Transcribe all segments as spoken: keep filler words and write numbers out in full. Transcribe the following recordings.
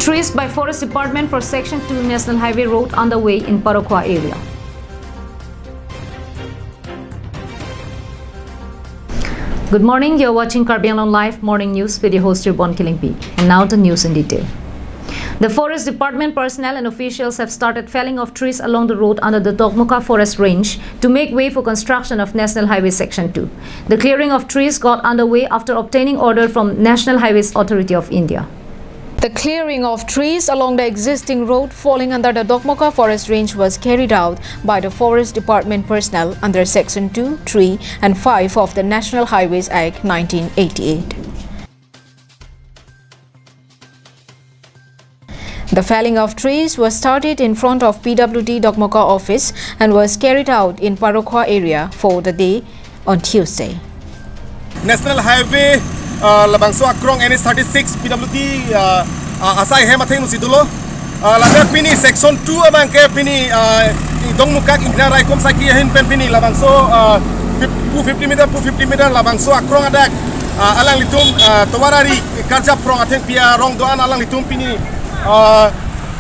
Trees by Forest Department for Section two National Highway Road underway in Parokhowa area. Good morning, you're watching Karbi Anglong Live Morning News with your host Jirbon Killingpi. And now the news in detail. The Forest Department personnel and officials have started felling of trees along the road under the Dokmoka Forest Range to make way for construction of National Highway Section two. The clearing of trees got underway after obtaining order from National Highways Authority of India. The clearing of trees along the existing road falling under the Dokmoka Forest Range was carried out by the Forest Department personnel under Section two, three, and five of the National Highways Act nineteen eighty-eight. The felling of trees was started in front of P W D Dokmoka office and was carried out in Parokhowa area for the day on Tuesday. National Highway, uh, labangso akrong N H thirty-six P W D, uh, uh, asai hem athengno si dolo. Uh, ladak pini section two abangke pini, uh, Dongmukak Ingna Raikom Saki ahin pen pini labangso, uh, fif-, pu fifty meter, pu fifty meter labangso akrong adak, uh, alanglitum, uh, tovar ari karjap prong athengpi arong do-an alanglitum pini, uh,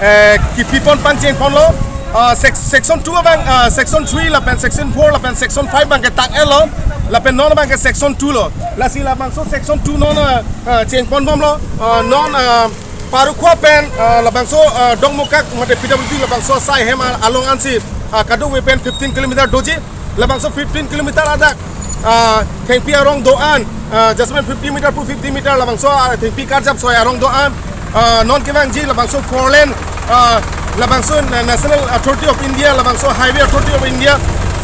eh, kipipon pangchengponlo, uh, sec-, section two abang, uh, section three lapen section four lapen section five abangke tang-etlo, lapen non abangke section two lo. Lasi labangso section two non, uh, uh, chengponbomlo, uh, non, uh, Parokhowa pen, uh, labangso, uh, Dongmukak mate P W D labangso asai hem a-, along ansi, uh, kadokave pen fifteen kilometer doji. Labangso fifteen kilometer adak, ah, thengpi arong do-an, ah, just fifty meter pu fifty meter labangso, ah, thengpi karjap soi arong do-an, ah, non kevangji labangso four lane, ah, labangso Na-, National Authority of India, labangso Highway Authority of India,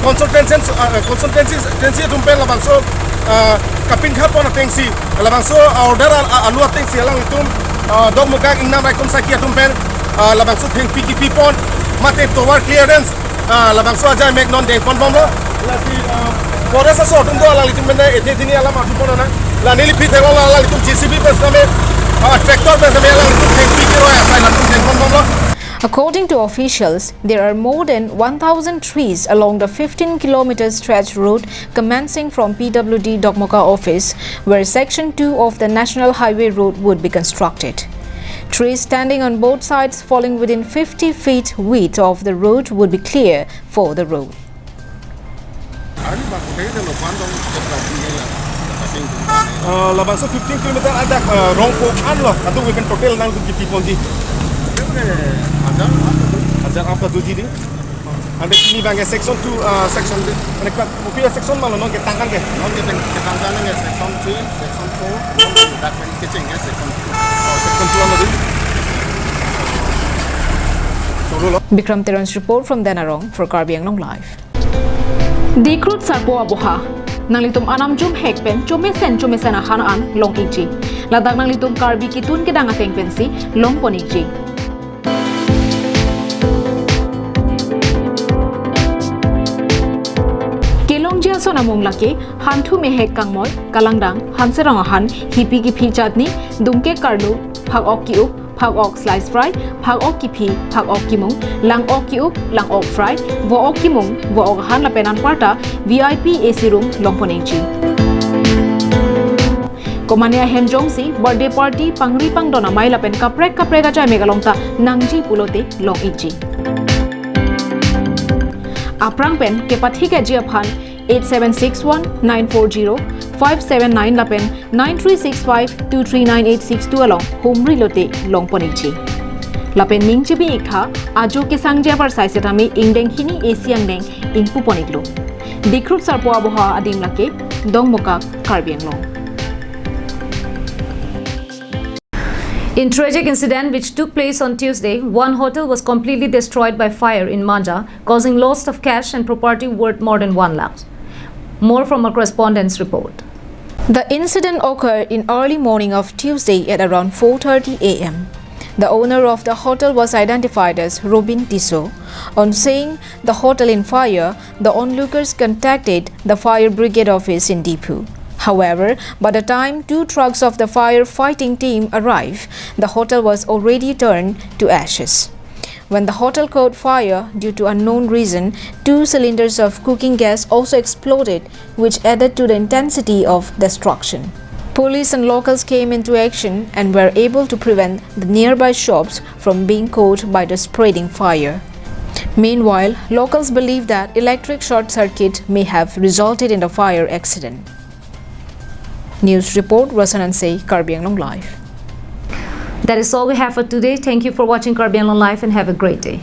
consultancy, ah, consultancy, consultancy atum pen labangso, ah, kapinkhapon atengsi, labangso order al-, a-, alu atengsi alanglitum, ah, Dongmukak Ingna Raikom Saki atum pen, ah, labangso thengpi kipipon, mate tovar clearance, ah, labangso ajai mek non dengponbomlo. Lasi, ah, forest aso atum do alanglitum pen ethe thini alam atum pon ana. La neli phi thelo la alanglitum J C B pen same, ah, tractor pen same alanglitum thengpi kiroi asai latum dengponbomlo. According to officials, there are more than one thousand trees along the fifteen kilometer stretch road commencing from P W D Dokmoka office, where section two of the National Highway Road would be constructed. Trees standing on both sides falling within fifty feet width of the road would be clear for the road. Ah, labangso fifteen kilometer adak, ah, rongpo anlo, kadokave pen total nangtum kipi ponji. Hajar apa tuji di? Ante pini abangke section two, ah, section, mane ka, kopi section ma lo non ketangkan ke? Non ketang-, ketangkan ke section three, section four, non dak pen kecheng ke section two. Oh, section two ano di? Solo lo. Bikram Teron's report from Denarong for Karbi Anglong Live. Dikrut sarpo aboha. Nanglitum anam jumhek pen chomesen chomesen ahan an long-ikji. Ladak nanglitum Karbi kitun kedang ateng pensi longpon-ikji. Kelongji ason amung lake, hanthu mehek kangmoi, kalangdang, hanserong ahan, hipi kiphi chutney, dungke karlu, phak-ok ki-up, phak-ok slice fry, phak-ok kiphi, phak-ok kimung, lang-ok ki-up, lang-ok fry, vo-ok kimung, vo-ok ahan lapen anparta V I P A C room longpon-ikji. Komane ahem jongsi birthday party, pangri pangdon amei lapen kaprek kaprek ajai mek along ta nangji pulote long-ikji. Aphrang pen kepathik-etji aphan eight seven six one nine four zero five seven nine lapen nine three six five two three nine eight six two along humri lote longpon-ikji. Lapen ning chibi-iktha, ajo kesangji apar sai setame ingdeng hini A C angdeng ingpupon-iklo. Dikrut sarpo aboha adim lake, Dongmukak, Karbi Anglong. In tragic incident which took place on Tuesday, one hotel was completely destroyed by fire in Manja, causing loss of cash and property worth more than one lakh. More from our correspondent's report. The incident occurred in early morning of Tuesday at around four thirty A M. The owner of the hotel was identified as Robin Tisso. On seeing the hotel in fire, the onlookers contacted the fire brigade office in Diphu. However, by the time two trucks of the fire fighting team arrived, the hotel was already turned to ashes. When the hotel caught fire due to unknown reason, two cylinders of cooking gas also exploded, which added to the intensity of destruction. Police and locals came into action and were able to prevent the nearby shops from being caught by the spreading fire. Meanwhile, locals believe that electric short circuit may have resulted in the fire accident. News report, Rosan Ansei, Karbi Anglong Live. That is all we have for today. Thank you for watching Karbi Anglong Live and have a great day.